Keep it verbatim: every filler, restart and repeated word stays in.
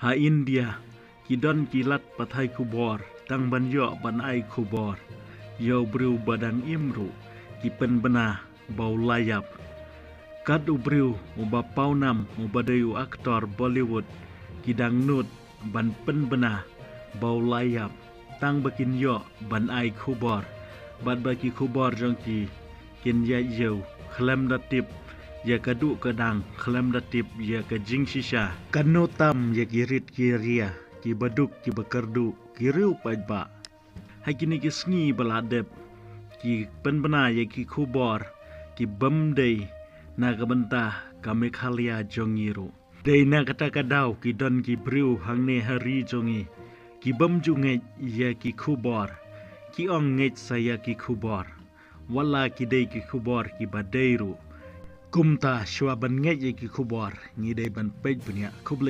Ha India, ki don ki lad pathai khubor tang ban ïoh ban ai khubor ïa u briew ba dang im ruh, ki pynbna ba u la ïap. Kat u briew uba pawnam uba dei u aktor Bollywood, ki dang nud ban pynbna ba u la ïap tang ba kin ïoh ban ai khubor, bad ba ki khubor jong ki kin ïaid ïew khlem da tip ïa ka duh ka dang, khlem da tip ïa ka jingshisha. Katno tam ïa ki rit ki ria, ki baduk ki bakyrduh, ki riew paidbah, ha kine ki sngi ba la dep, ki pynbna ïa ki khubor ki bym dei na ka bynta ka Meghalaya jong ngi ruh. Dei na kata ka daw ki don ki briew hangne ha ri jong ngi, ki bym ju ngeit ïa ki khubor, ki ong ngeit sa ïa ki khubor, wat la ki dei ki khubor kiba dei ruh. Kumta shuwa ban ngeit ïa ki khubor, ngi dei ban peit bniah. Khublei.